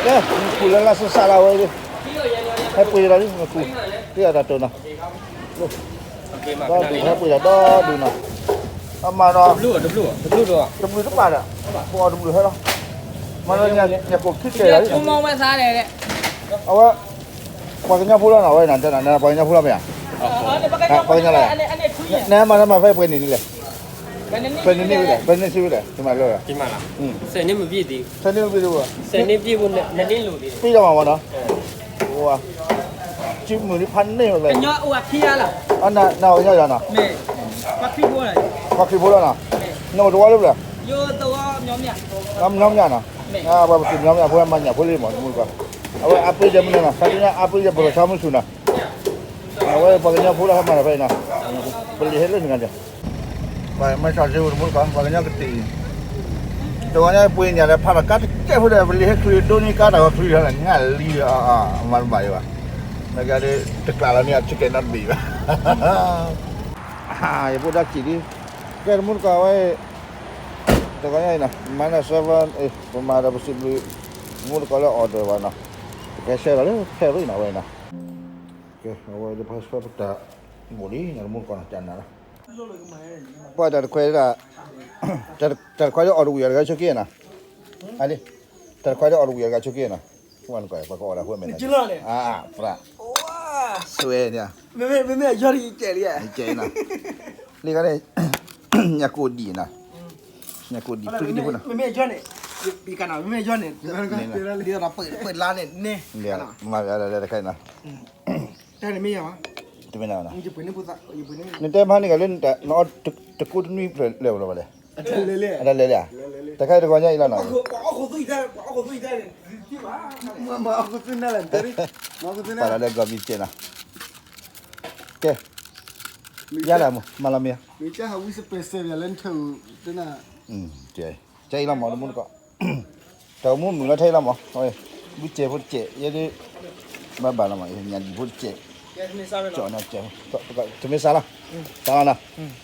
ကဲ နခူၣ်လၢလၢစစးလၢဝဲ, ဟဲပှ့ၤဒီးလံ နခူၣ်, တ့ၢ်အတၢ်တိၢ်နီၤ, ဒီဒူၣ် ဟဲပှ့ၤဒီးဒီဒူၣ်နီၤ, အမၤဒီး တဘျုးတဘၣ်ဒီး ပအီၣ်တဘျုးဟဲလီၤ, မၤဒီးညၣ်ကိၣ်ခံကဲလီၤ, အဝဲ ပှၤကညီဖိလီၤနီၤ အဝဲ ပှၤကညီဖိလီၤမ့ၢ်ဧါ, ပှၤကညီလီၤ, နမၤနမၤဖဲပှဲၤန့ၣ်န့ၣ်လဲၣ်, ပှဲၤန့ၣ်န့ၣ်ဝဲလဲၣ် ပှဲၤန့ၣ်စ့ဝဲလဲၣ် တမၤလၢ, ဆယ်နှစ်မပြည့်သေးဘူး, ဆယ်နှစ်မပြည့်သေးဘူး, ဆယ်နှစ်ပြည့်ဖို့နှစ်နှစ်လိုသေးတယ်, ပြီးတော့မှာပေါ့နော်, ဟိုက ချစ်မှုလေးဖာနေဝဲ, ကညီအိၣ်အခံရလား, နကညီယၤနီၤ, ပှၤခရံာ်ဖိလီၤနီၤ, နကတဝီလၢပျၢၤ, မျိုးများနီၤ, ပှၤပတုၤမျိုးများဖိမၤညၣ်ဖိလံမး တမူတကီ, အဝဲအပှ့ၤယဲမနုၤနီၤ ခါဆူညါအပှ့ၤယဲပလီၤဆီမုၢ်ဆူၣ်နီၤ, အဝဲပှၤကညီဖိလၢဟဲမၤတၢ်ဖဲအံၤနီၤ, ပလံၤဟဲလၢနဂၤဒဲး, ပှၤမၤဆီၣ်စ့ဝဲတမူတကီ ပှၤကညီကတံၢ်အံၤ, တဂီၤညါပှ့ၤညၣ်ဒီးဖးလီၤကါတကဲဖိဒီး ပလံၤဟဲချံးဒိၣ်န့ၢ်ကါတၢ်ဂီၤချံးဒီး ငါလံအမၤတဘၣ်ယၤဘၣ်, နကဒးတကျးလီၤန့ၢ်အ chicken nugget ဘၣ်, ယဖိဒါကံၢ်ဒ်, ကဲတမူတကီဝဲ တဂီၤညါအံၤနီၤ မၤန့ၢ် seven ပမၤဒီးပစံးဘျုး မူတကီလၢ order ဘၣ်နီၤ, ပကဟဲဆှၢဒီးလၢ Paris နီၤ အဝဲနီၤ, ကဲ အဝဲဒ် passport ပတၢ်မိၣ်လံ နမူတကီနီၤ ကနၤလီၤ, ပှၤတၢ်တခွဲးဒၣ်, တၢ်တခွဲးဒၣ် order ဝံၤအတဂၤဆိက့နီၤ, အလံ, တၢ်တခွဲးဒၣ် order ဝံၤအတဂၤဆိက့နီၤ, ပှၤနကီၢ် ပှၤက order ဃိမဲာ်နီၤ, ဆွဲန့ၣ်, မ့မ့ၢ်အယီၤဒီးယကဲလံ, ယကဲနီၤ, လံခါန့ၣ် ညၣ်ကိၣ်ဒံးနီၤ, ညၣ်ကိၣ်ဒံး ဖုကဒံးဖိနီၤ, မ့မ့ၢ်အယီၤန့ၣ်, ယကနၤ မ့မ့ၢ်အယီၤန့ၣ်, ဒ်သိးဒီးပှ့ၤလါန့ၣ်န့ၣ်, မၤတခါနီၤ, တၢ်န့ၣ်မ့ၢ်ယၤ, တမ့ၢ်နီၤ, နတဲမဟါန့ၣ်ကလၢ တကိးတနွံဖျၢၣ်လဲၤလီၤဘၣ်လဲၣ်, အတၢ်လဲၤလဲၣ်ဧါ, တခါတဂီၤညါအံၤလီၤနီၤ, ပာ်လီၤလၢဂီၤမံၤကဲနီၤ, ကဲ, ယါလၢမၤလီၤမ့ၢ်, ကဲအံၤလီၤမး တမူတကီး, တၢ်မူမုာ်လီၤထဲအံၤလီၤမး, ဘုကဲးဖိတကဲး ယဲဒ်, ဘၣ်ဘၣ်လီၤမး ညၣ်ဒံးဖိတကဲး, ကၠီၣ်နီၤကဲး, တမ့ၢ်စးလီၤ, စးလီၤနီ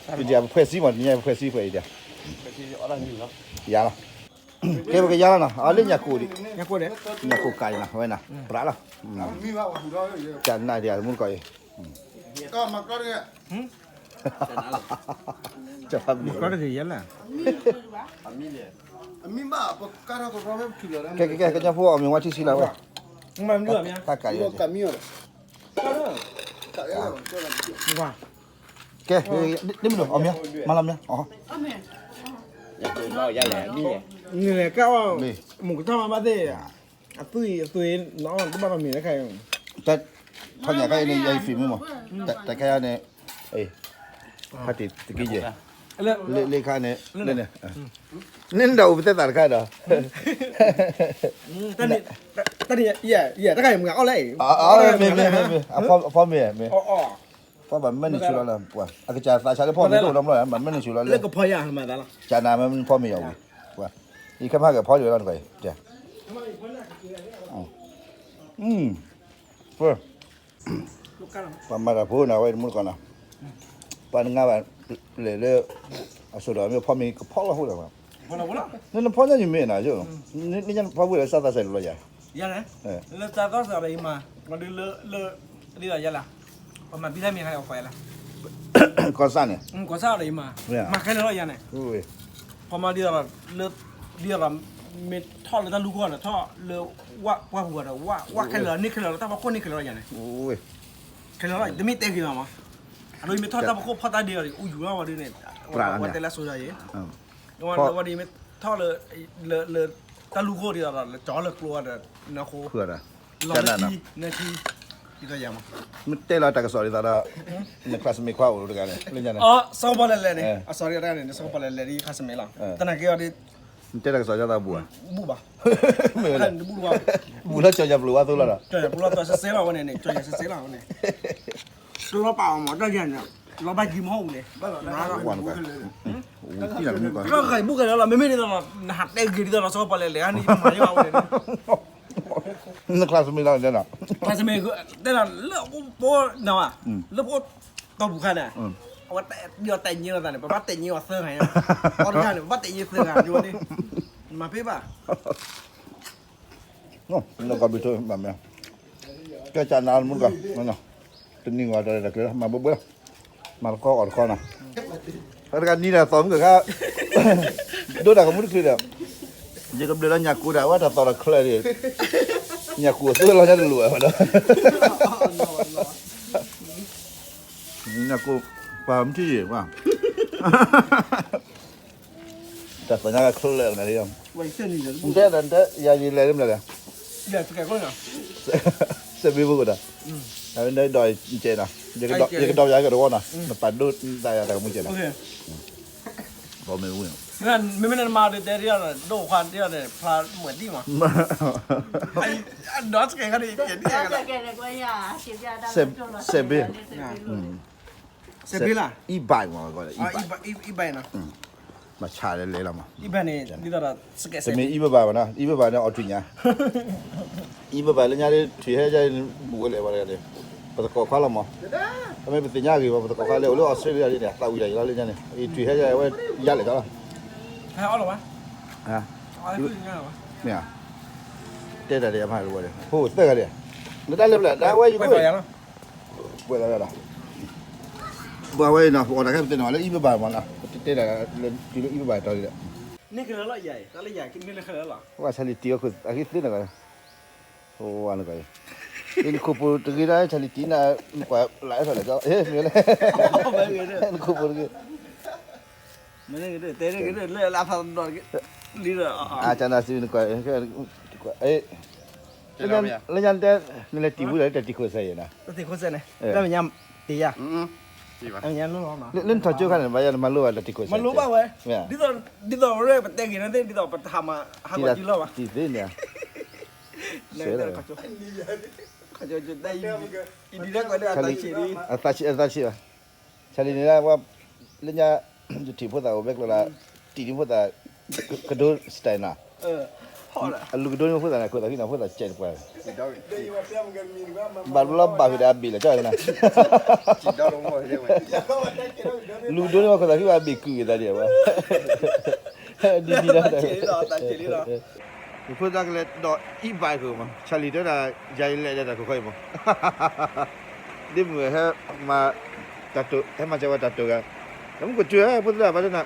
ၤ, ပဒံးပဖွဲ့စည်းမး တနံၤညါပဖွဲ့စည်းဖဲအံၤဒံး, ယါလီၤ, ကဲပကယါလီၤနီၤ အလၢညၣ်ကိၣ်ဒံး, ညၣ်ကိၣ်ကးအံၤနီၤ ဝဲနီၤ ပြးလီၤ, ကနၣ်ဒံးတမူတကီးအံၤ, ကဲကဲကဲ ကညီဖိအီၣ်မ့ၤဝါထံဆံလၢဝဲ, တၢ်ကးယဲ, ကဲ, နမ့ၢ်အီၣ်မ့ၤ, မၤလီၤမ့ၤ, န့ၣ်လဲၣ် ကဲအီၣ်, မ့ၢ်ကထီၣ်မၤဘၣ်သ့ၣ်, အသွံၣ်အသွံၣ်နီၤ တဘၣ်မၤမ့ၤတခါအံၤ, ထီၣ်ညၣ်ခါအံၤန့ၣ် ယဲယ film မး, တခါအံၤန့ၣ်, ဖးတံၢ်တက့ၢ်ယဲၢ်, လၢလၢခါန့ၣ်, န့ၣ်ဒီးအိၣ်ပသဲသးတခါဒီး, တၢ်န့ၣ်, တၢ်န့ၣ်, ယဲတခါအံၤမ့ၢ်အီၣ်လဲၣ်, မ့ၢ်မ့ၢ်မ့ၢ်, အဖီမ့ၢ်မ့ၢ်, ပှၤဘၣ်မၢနုာ်ဆူၣ်လီၤလၢပှၤ အကစၢ်သးဆါလၢဖီမ့ၢ်တအိၣ်ဒီးဘျီ ဘၣ်မၢနုာ်ဆူၣ်လီၤလၢ, ကနၤမ့ၢ်ဖီမ့ၢ်ယၤဝံၤ, ပှၤ, ယခဲမးကဖီလံဝဲလီၤနကီၢ်အံၤ, ပှၤမၤတၢ်ဖိနၤဝဲတမူတကီးနီၤ, ပှၤနငါဘၣ်, လဲၤလၢ, အစိၤဒီးမ့ၢ်ဖီမ့ၢ်ကဖီလီၤဃိဒီး, နဖီညါယမ့ၢ်နၤ, နဖီဝဲလၢစးသးစဲးလီၤယၤ, လၢစးသးစဲးဒီးယမၤ, ဒ်လၢ, ဒ်သိးယၤလၢ, ပှၤမၤဘံၣ်တၢ်မ့ၢ်ခါအီၤဃီယၤလၢ, ကီၢ်စၢ်န့ၣ်, ကီၢ်စၢ်ဒီးယမၤ, မၤခဲလၢာ်လီၤယၤန့ၣ်, ပှၤမၤဒ်သိးလၢ, ဒ်သိး, မ့ၢ်ထီၣ်လၢတၢ်လူၢ်ခိၣ်ဒီးထီၣ်လၢ, ဝၣ်ပှၢ်ပူၤဒီးဝၣ်ခဲလၢာ်လီၤန့ၢ်ခဲလၢာ်လီၤ တၢ်ဖီခိၣ်န့ၢ်ခဲလၢာ်လီၤယၤန့ၣ်, ခဲလၢာ်လီၤ တမ့ၢ်တဲဂ့ၤလီၤမး, အဒိမ့ၢ်ထီၣ်တၢ်ဖီခိၣ်ဖီၣ်တၢ်ဒ့ဒီးအူယူၤလီၤဝဲဒ်န့ၣ်, ဝဲတဲလၢအစိၤဒီးယဲ ဝဲဒ်မ့ၢ်ထီၣ်လၢ, လၢ, လၢတၢ်လူၢ်ခိၣ်ဒ်သိးဒီး လၢကၠီလၢကျိဒီး, နၢ်ဃိ, လီၤလၢခံ, နၢ်ခံ, ဒ်သိးယၤမး, မ့ၢ်တဲလီၤတၢ်ကစီၣ်ဒ်သိးဒီး, န classmate ခွါအိၣ်တဂၤန့ၣ်, လၢညါန့ၣ်, စီၤကပီၤလဲၤလဲၤန့ၣ်, အစီၤတဂၤန့ၣ် နစီၤကပီၤလဲၤလဲၤဒ် classmate လီၤ, တနာ်က့အီၤဒ်, နတဲတၢ်ကစီၣ်ဒ်သိးဘူၣ်ဧါ, ဘူၣ်ဘၣ်, ဘူၣ်လီၤကၠီၤယၤပျိၤဝါသိလီၤဒီး, ကၠီၤယၤပျိၤဝါသိစဲစဲလီၤဝဲန့ၣ်န့ၣ် ကၠီၤယၤစဲစဲလီၤဝဲန့ၣ် ကလီၤပာ်အီၤမး တၢ်ယၤန့ၣ်, လီၤဘၣ်ယံၤမဟီၣ်အူလဲၣ်, ဘၣ်လီၤ, ကီၢ်ဃာ်ဘူၣ်ကလီၤလီၤ မ့မ့ၢ်ဒ်သိးဒီး နဟးတဲဂ့ၤဒ်သိးဒီး စီၤကပီၤလဲၤလဲၤ ဟါန့ၣ် ယမၤယမၤအိၣ်န့ၣ်, န classmate လီၤတဲနီၤ, classmate တဲဒီး လၢပအိၣ်, လၢပအိၣ်, တီၢ်ပူၤခါန့ၣ်, အဝဲဒ်သိးတဲညံလိာ်သးန့ၣ် ပဘၣ်တဲညံအီၤသၢဂၤ, အီၤတဂၤန့ၣ် ပဘၣ်တဲညံသၢဂၤ, မၤဖဲဘၣ် လၢကီၢ်ဘျုးထိးဘၣ်မ့ၢ်, ကဲကၢ်နၤတမူတကီၢ်, တနံၤဂီၤတၢ်တကျဲလီၤ မၤဘၢဘၢလီၤ, မၤတကီအီၣ်တကီနၤ, တဂၤနံၤဒီးသီမုၢ်ကခါ, ဒိတၢ်ကမူတချုးဒီး, ယကဘျုးလီၤညၣ်ကူဒီး အဝဲတၢ်သီၣ်တၢ်ချၢဒံး, ညၣ်ကူအသွဲလီၤညါတလိၣ်ဝဲဒီး, ညၣ်ကူ, ပှၤမထံၣ်ယံၤ, တၢ်သီၣ်ညါကချၢလၢနၤလံ, တဲဒၣ်တဲ ယၤယံၤလဲၤလၢမနုၤလဲၣ်, စဲးဘ့ဘိကဒီး, ဒီးကဒီးယၤကတဝီနီၤ, နပာ်ဒိၣ်သးယၤတၢ်ကမူကဲနီၤ, မ့မ့ၢ်နမၤဒီးတဲဒ်အီၤ ဒိၣ်ခွါဒ်အီၤန့ၣ် ဖျါမွဲၢ်ဒံၣ်မး, ဒီးစကဲးခါန့ၣ်, စဲးဘ့, စဲးဘ့လၢ e-bike မး, e-bike နီၤ, မၤဆါလဲၤလဲၤလီၤမး, e-bike န့ၣ် ဒ်သိးဒီး စကဲး တမ့ၢ် e-bike ဘၣ်နီၤ, e-bike န့ၣ် အီၣ်တံၣ်ညါ, e-bike လၢညါဒ် ထွံၣ်ဟဲယါ ဘူးဝဲလဲၣ်ဝဲဒၣ်, ပသကိးခွါလီၤမး, တမ့ၢ်ပသ့ၣ်ညါဂ့ၤဘၣ် ပသကိးခွါလၢအိၣ်လၢ Australia ဒ်န့ၣ် သးဝံၤတၢ်ယံၤလီၤလၢညါန့ၣ် ထွံၣ်ဟဲယါဝဲ ယါလဲၣ်ကီလီၤ, မ့ၢ်, တဲတၢ်ဒ်အမၤဝဲဒၣ် ဖိသၢဂၤဒ်, နတၢ်လဲၤဖဲလဲၣ် ဒ်ဝဲယကွၢ် ပှဲၤလီၤဝဲဒီး, ပှၤဝဲအံၤနီၤ ပအီၣ်တၢ်ခဲပသ့ၣ်နီၤ လၢ e-bike မးနီၤ ပတတဲတၢ်လၢတုၤလၢ e-bike တီၤဒ်ဒီး, န့ၣ်ကလၢလီၤယၤအံၤ တၢ်လၢယၤန့ၣ်လၢခဲလၢာ်လီၤ, ဝဲဆါလံၤတံၢ်အခိၣ် အဂ့ၢ်သ့နကီး, ဝဲနကီး, နခိၣ်ပူၤတဂ့ၤဒၣ် ဆါလံၤတံၢ်နၤ နကွၢ်လၢအဲၣ်ထီၣ်လဲၣ်ကီ, မ့ၢ်လဲၣ်, နခိၣ်ပူၤတဂ့ၤ တဲတဂ့ၤလၢအဖးဒီး, လံဒီး, အကနၤစံးနကွၢ်, လၢညါတဲ, နလဲၤတံၢ်ဝံၤဒီး တၢ်တံၢ်ခိၣ်စဲးယဲနီၤ, တံၢ်ခိၣ်စဲးန့ၣ်, လၢညါ, လၢနထီၣ်ကၠိခါန့ၣ် ဘၣ်ယၤနမၤလိဘၣ်တၢ်တံၢ်ခိၣ်စဲး, မၤလိဘၣ်ဝဲ, ဒ်သိး, ဒ်သိးဝဲပတဲဂ့ၤန့ၣ်သ့ၣ် ဒ်သိးပတဟးမၤ, ဟးဂီၤတံၢ်လီၤဘၣ်, တံၢ်သ့န့ၣ်, ဆဲး, အသးဆံး, အသးဆံးဘၣ်, ဆါလံၤန့ၣ်ဒၣ်ဝဲ, လၢညါ, ယထံၣ်ဖိသၣ်အိၣ်ဘဲကျိၤလၢ, တံၢ်ဒ်ဖိသၣ်, ကဒိ style နီၤ, အလူၤကဒိန့ၣ်ဖိသၣ်န့ၣ် ခိၣ်သးခံနီၤ ဖိသၣ်စဲးတပှၢ်, ဘၣ်ဘျီဘၣ်ဖဲဒီးအဘ့ၣ်လီၤကီ, လူၤကဒိန့ၣ်ခိၣ်သးခံဘၣ်အဘ့ၣ်ကုၢ်က့ၤသးဒံးဘၣ်, ဒ်ဒ်လီၤ ယဖိသၣ်ကလဲၤဒီး e-bike မး ဆါလံၤတဲဒၣ် ယၤယလဲၤဒီးတၢ်ခိၣ်ခီအံၤမး, ဒ်မုၢ်ဟဲမၤ, တၢ်တိာ် ဟဲမၤစၢၤဝဲတၢ်တိာ်ဂၤ, လၢမူခိၣ်စူၤ ဖိသၣ်ဘၣ်တဲနၤ,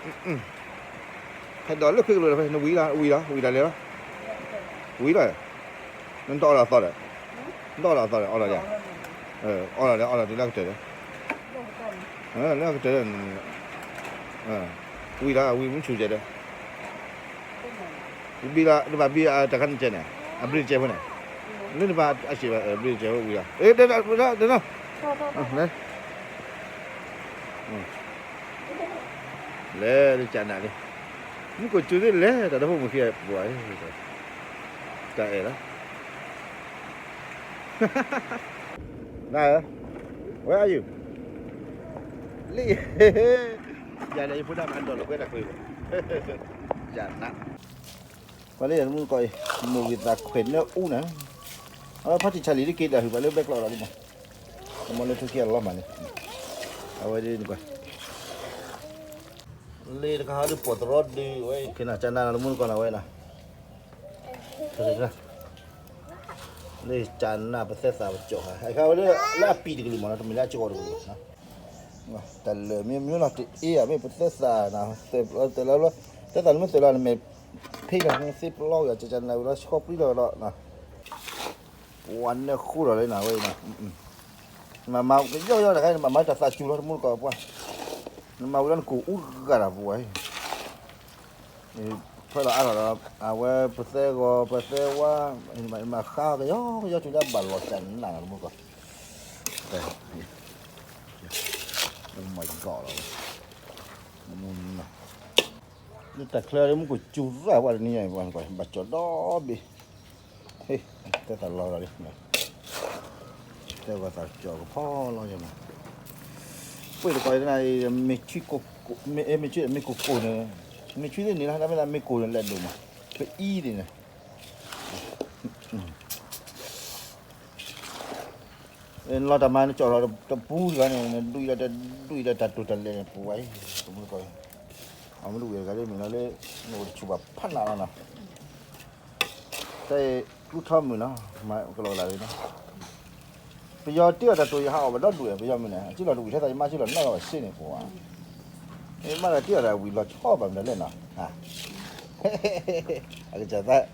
ဖဲဒီးလၢခွံကလိာ်ဒီးဖဲ နဝံၤလီၤ ဝံၤလီၤ ဝံၤတၢ်လဲၤလီၤ, ဝံၤလီၤ, နတအီၣ်လီၤသီဒီး, နတအီၣ်လီၤသီဒီး အီၣ်လီၤဒံး, အီၣ်လီၤဒံးလၢအကတၢၢ်ဒီး, လၢအကတၢၢ်ဒီး, ဝံၤလီၤ ဝံၤမုၢ်ဆူၣ်ကဲဒီး ယဘံလီၤ နဘၣ်ဘံအတၢ်ခါန့ၣ်ကဲန့ၣ်, အဘျ့တကဲဖိန့ၣ်, လၢနဘၣ်အစံးဘၣ် ဘျ့တကဲဖိဝံၤလီၤ, တဲ, တဲ, လဲၤလၢကနၤလံ, မူခိၣ်စူၤသ့ၣ်လဲၤ တၢ်တဖိမုၣ်ခံပှၤ, တၢ်အဲၣ်လီၤ နၤဧၢ, where are you, လံ, ယၤဒီးယဖိဒၣ်မၤဒီးလီၤကွဲတၢ်ကွဲးဘၣ်, ယၤနး, ပှၤလၢယၤတမူတကိးအံၤ, မိၢ်ဂ့ၤသးခွဲးနၢအူနၤ, အဝဲဖါတံၢ်ဆါလံၤတက့ၤတၢ်ဟုၣ်ပှၤလၢဘဲကျီးလီၤလံမး, အမ့ၢ်လၢထူခံအလီၤမးန့ၣ်, အဝဲဒ်န့ၣ်ကွၢ် လ့တခါဟီဒ်ပိာ်သရီဒုးဝဲ, ကနၣ်ကနၣ်လီၤတမူတကိးနၤဝဲနီၤ, လၢကနၣ်ပသဲသးပကၠီၣ်ဃာ် အခါဝဲလၢ လၢအပံာ်တကလုာ်မးနီၤ တမ့ၢ်လၢအကၠီၣ်ဃီတကလုာ်ဘၣ်, တၢ်လၢာ်မ့ၢ်မ့ၢ်နီၤ တအ့ၣ်ဧါ မ့ၢ်ပသဲသးနီၤ သဲသးလၢမ့ၢ်သဲးလီၤ နမ့ၢ်ဖ့ၣ်လီၤ သ့ပလီၢ်ဝံၤ ကနၣ်ဝံၤလီၤ ဆှီပျံၤလီၤဒီး ပှၤနၢဃိလီၤလၢနၤဝဲအံၤနီၤ, မၤမၤကယီကယီတခါ နဘၣ်မၤတၢ်သးစူၤလီၤ တမူတကိးပှၢ်, နမၤဝံၤလီၤနကိၢ်အူဂၤတၢ်ပူၤဝဲ, ဖဲလီၤအါထီၣ်ဒီး အဝဲပသဲဂီၤ ပသဲဝါ မၤဃါကယီကယီ တုၤလၢအဘၣ်လီၤစၢ်နးနီၤ တမူတကိး, Oh my God လီၤ, လၢတၢ်ချၢမူကီၢ်စူၤရၣ်ဝဲတနံၤညါအံၤ ဘၣ်ကီး ဘၣ်ကၠီၣ်ဒီဘ့ၣ် ဟ့ၣ်, သဲသးလီၤဒီးလံ, သဲဂီၤသးကၠီၣ်ကဖီလီၤယမး, ပှ့ၢ်တကီးအံၤတနၤအံၤ မ့ၢ်ဆံ, မ့ၢ်ဆံမ့ၢ်ကိၢ်ကိၢ်န့ၣ်, မ့ၢ်ဆံသ့ၣ်န့ၣ်လၢ တၢ်မ့ၢ်သးမ့ၢ်ကိၢ်န့ၣ် လဲၤဒိၣ်မး, ပအံၤသ့ၣ်န့ၣ် နလီၤတၢ်မၤ နကၠီၣ်လီၤတပူၤတဂၤန့ၣ် နဒွံၣ်လီၤတဒွံၣ်လီၤတၢ်တိာ်တၢ်လဲၤန့ၣ် ပူၤဝဲ, တမူတကိး, အမ့ၢ်တဝံၣ်တဂၤလၢမ့ၢ်လီၤလၢ နအိၣ်တဆူၣ်ဘၣ်ဖးနးလီၤနီၤ, တၢ်အံၤ ကျူထီမုၢ်နီၤ, မၤကလီကလးလံနီၤ, ပယီၤတ့အီၣ်တၢ်တိာ်ယဟးအီၣ်ဘၣ်ဒီဒူၣ်, ပယီၤမုၢ်န့ၣ် အစုလီၤတဝံၣ်ထဲသိး ယမါစုလီၤနီၣ်လီၤဘၣ်စ့န့ၣ်ပှၤ, မ့ၢ်မးဒီးတ့အီၣ်တၢ်ဝံၤလီၤဆီဘၣ်မနုၤလဲၣ်နီၤ, အကစၢ်သး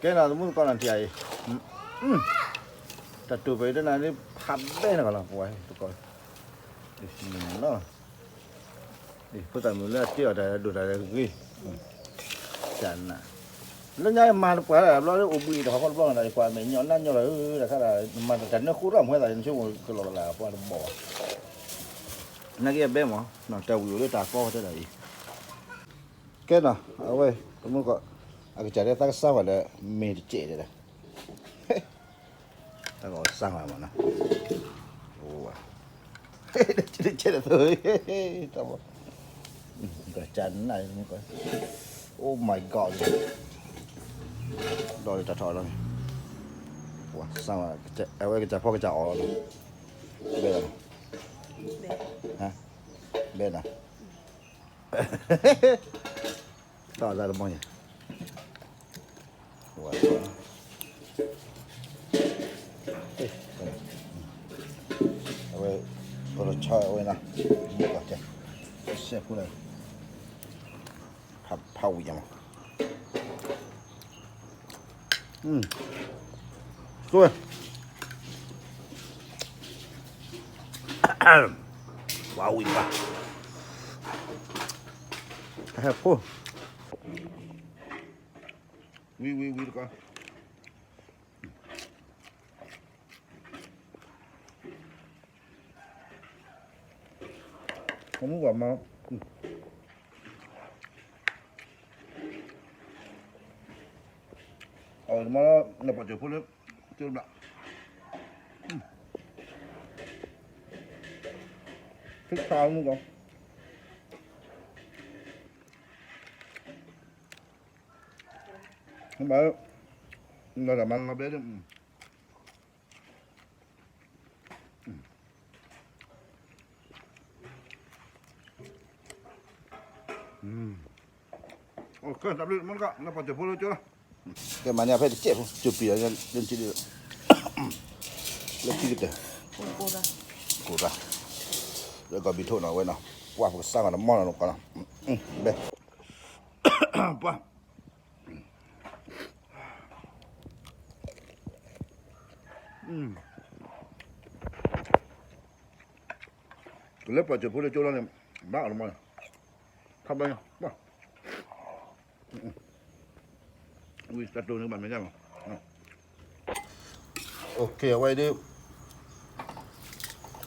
ကဲနီၤ သမုၣ်သကိးနီၤ ထံၣ်အံၤ, တၢ်တိာ်ပှဲၤတနၤန့ၣ် ဖးဘဲနီၤကလီၤ ပှၤသကိး, ဖိသၣ်မုၣ်လၢအတ့အီၣ်တၢ်ဒိၣ်တၢ်ဂ့ၤ, တၢ်နး, လၢညါမၤတပှၢ်လၢဘျီလၢအိၣ်ဘှံးတဟီၣ်ခီတဘျီနီၤ ယကွၢ်မဲာ်ညီနါညီလီၤ တၢ်ခါဒၣ် မၤတၢ်နၢဃိထီၣ်မွဲသး နဆိကမိၣ်ကလီကလးပှၤတဘီၣ်ဘၣ်, နာ်က့အဘဲမး တၢ်ဝံၤအိၣ်လၢတၢ်ကီတဲဒၣ်အံၤ ကဲနီၤ အဝဲ တမူကီး အကစၢ်ဒၣ်သးကစၢ်ဝဲဒီး မ့ၢ်တကဲးတဲဒၣ် တၢ်ကီစၢ်ဝဲမးနီၤ အိၣ်ဝဲ တကဲးတဲသိး တၢ်ဘီ ကစၢ်နၢ် တမူကီး Oh my God ဒီးတၢ်ထီၣ်လီၤန့ၣ် ပှၤစၢ်ဝဲ အဝဲကစၢ်ဖီကစၢ်အီၣ်လီၤ ဘဲ ဘဲနီၤ တၢ်အသးတမီၢ်ညါ အဝဲ အလီၤဆီအဝဲနီၤ မ့ၢ်ကီးတဲ စဲးဖိလၢ ဖးဝံၤယမး ဆိ ဝါဝံၤပၢ် ဟဲဖိ ဝံၤဝံၤဝံၤတကီး မူဝဲမး အမ့ၢ်လၢပှၤကၠိဖိလၢ ကၠိဘျၣ် ဖံခါမူကီး ဘၣ် လီၤတၢ်မၤလီၤဘဲ တၢ်ဘျုးမ့ၢ်ကီး လၢပှၤကၠိဖိလၢကၠိလီၤ ကဲမၤန့ၢ်ဖဲတကဲးဖိ ကၠိပံၤလီၤ လၢထံဒ် လၢထံကတၢၢ် ကိးရၢ် လၢကီၢ်ဘံထိၣ်နီၤ အဝဲနီၤ ပှၤပကစၢ်ဂီၤတမီၢ်နီၤ ကီးနီၤ ဘဲ ပှၤ လၢပှၤကၠိဖိလၢကၠိလီၤန့ၣ် ဘၣ်အီၤတမီၢ်န့ၣ် ခါဘၣ်ညါ ဘၣ် ဝံၤတၢ်တိၢ်န့ၣ်ဘၣ်မဲာ်ညါမး အဝဲဒၣ်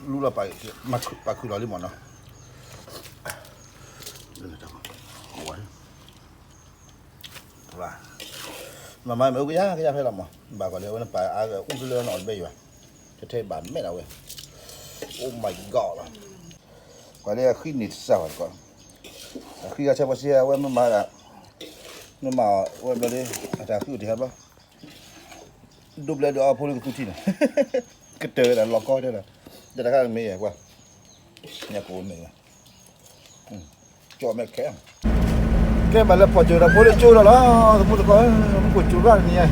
လူလီၤပာ်ခုၣ်လီၤလံမးနီၤ မၤမၤမ့ၢ်အိၣ်ကယၤကယၤဖဲလီၤမး ဘၣ်ကွၢ်လၢအဝဲနပာ်အါဂၤအူလၢနီၢ်တဘဲယွၤ ထဲထဲဘၣ်မဲာ်လီၤဝဲ Oh my God လီၤ ကွၢ်လၢအဃံန့ၣ်တစၢ်ဘၣ်တကီး အဃံဂၤဆဲးပှၤစံးအဝဲမ့ၢ်မၤဒၣ် မ့ၢ်မၤအီၤဝဲဘျီဒီး အတၢ်ဃံအိၣ်တဟဲဘျီ ဒိဘျဲဒိးအီဖိလၢကသူထံၣ်န့ၣ် ကတၢၢ်ဝဲဒၣ်လီၤကီတဲလီၤ တၢ်တခါမ့ၢ်ယဲၢ်ကွၢ် ညၣ်ကိးမ့ၢ်ယဲၢ် ကၠီမဲာ်ခဲ ကဲဘၣ်လၢပှၤကၠိဒီးဖိလၢကၠိဒီးလီၤ သမူသကိး မူခိၣ်စူၤရၣ်တနံၤ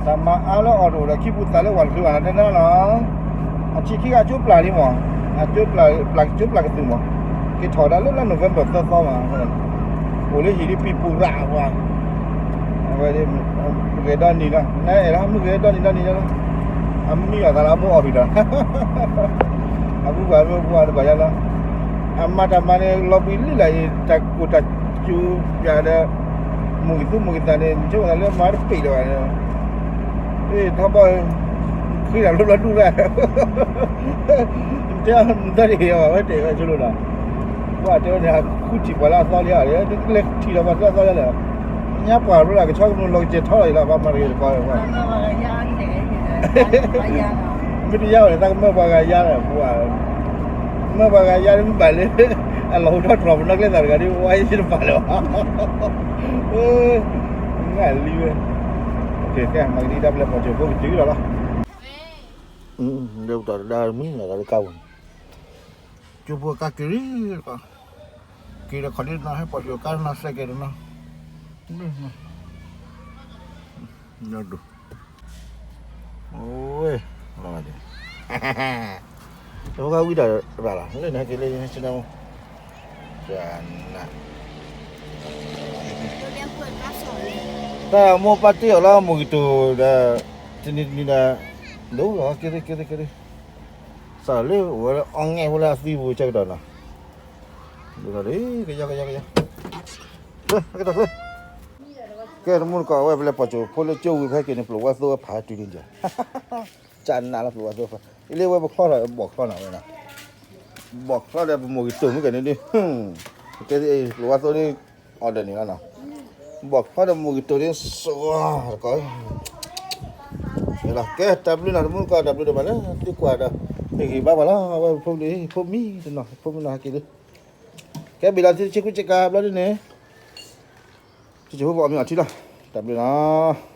တၢ်မၤအါလၢအီၤတအိၣ်ဒီးခံပူၤသးလၢဝၤတချုးဘၣ်နီၤ တဲနၤလီၤ အဆံခံဂၤကၠိပျၢ်လံမး အကၠိပျၢ် ကၠိပျၢ်ကသူမး က့ၤထီၣ်ဒၣ်လၢလါ November သၢသီမး အိၣ်လၢဟံၣ်ဒ်ပံၤပူၤရၣ်ပှၤ အဝဲ မုၢ်ဂဲၤဒီနံၤလီၤ နအဲၣ်ဒၣ်မုၢ်ဂဲၤဒီနံၤဒီနံၤလီၤ အမံအီၣ်သးလၢအမိၢ်အီၣ်ဖံးဒီး အပူၤပှၤမ့ၢ်ပှၤတဘၣ်ယါလီၤ အမၤတၢ်မၤန့ၣ် လီၤဘှံးလံလၢအံၤ တၢ်ကိၢ်တၢ်စူၤပၠးဒီး မိၢ်ကသူမိၢ်ကသးန့ၣ် နဆိကမိၣ်သးလၢမၤတပ့ၤလၢၤဘၣ်န့ၣ် ထီဘိ ဃ့တၢ်ဘျီဘျီဒူၣ်ဒၣ် တဲမုၢ်သၢတဟ့ၣ်အီၤ အဝဲတဲဝဲဆိလိာ်ဒီး ပှၤတဲဝဲန့ၣ် ဃုထံၣ်ပှၤလၢအသီလံဧါ လဲၤထံၣ်ဒီးပှၤလၢအသီလံလၢ ညါပှၤဘျီလၢကဆီကနူၤလီၤကစဲးထီၣ်လီၤအံၤလီၤ ပှၤမၤတဂ့ၤတကီး မ့ၢ်တယါဝဲန့ၣ် သးကမၢပှၤဂၤယါလီၤ ပှၤ မၢပှၤဂၤယါလၢမ့ၢ်ဘၣ်လၢ အလီၢ်ဟူထီၣ်တြီၤပနီၣ်ကျဲသၣ်တဂၤဒီး ဝါယဲၢ်တပာ်လၢၤဘၣ် ငါလံဝဲ ကဲ မၤကဒံတၢ်ပျဲပှၤကၠိဖိကတုၤလီၤလီၤ ဒီးတၢ်တဒါမံၤလီၤလၢကါပူၤန့ၣ် ကၠိဖိကါက့ၤလီၤ က့ၤဒီးခီဒ်နီၤ ဟဲပိာ်ဆူၣ်ကါနီၤ စဲကဲၤတနီၤ, ညဒိၣ်, အိ, လီၤဘၣ်ဒံး, တဝဲဝံတၢ်ရၣ်လီၤ လၢနဟဲက့ၤလၢဆ့နါမူ, န တၢ်မိၢ်ပၢ်တ့ၢ်အီၤလၢမိၢ်ကတိၤဒီး, တနံၤတနံၤဒီး, ဒိၣ်လီၤ က့ၤသ့က့ၤသ့က့ၤသ့, စးလၢအိၣ်ဝဲလၢအီငဲၢ်ဖိလၢအသံပူၤကဲကဒီးနီၤ, ဒ်သိးလၢ ကယီကယီကယီ, ကဲတမူတကိး အဝဲပလဲၤပိာ်ကၠိဖိလၢကၠိဝံၤဖဲက့ၤန့ၣ် ပျိၢ်ဝါသိဖးတုၤန့ၣ်ဒီး, ကနးလီၤပျိၢ်ဝါသိဖး, အလၢဝဲပချီထီၣ်ဘီၣ်ချီနီၤဝဲနီၤ, ဘီၣ်ချီဒီးပမိၢ်ကတိၤမုၢ်ကဲန့ၣ်ဒ်, ကဲပျိၢ်ဝါသိဒ်, အီၤဒီးန့ၣ်လီၤနီၤ, ဘီၣ်ချီဒီးမိၢ်ကတိၤဒ်စှၤတကိး, ကဲတၢ်ဘျုးနီၤ တမူတကိး တၢ်ဘျုးဒိၣ်မးလၢသုကွၢ်ဒီး, ဟ့ၣ်ဂံၢ်ဘါပှၤလီၤ အဝဲဖိမုၣ်ဖိမံၤတနီၤ ဖိမုၣ်နီၤဟဲက့ၤလံ, ကဲဘၣ်လီၤသုဆ့ကူဆ့ကၤဘျီဒ်န့ၣ်, တစိၢ်ဖိပအီၣ်မ့ၤအီထံလီၤ, တၢ်ဘျုးနီၤ.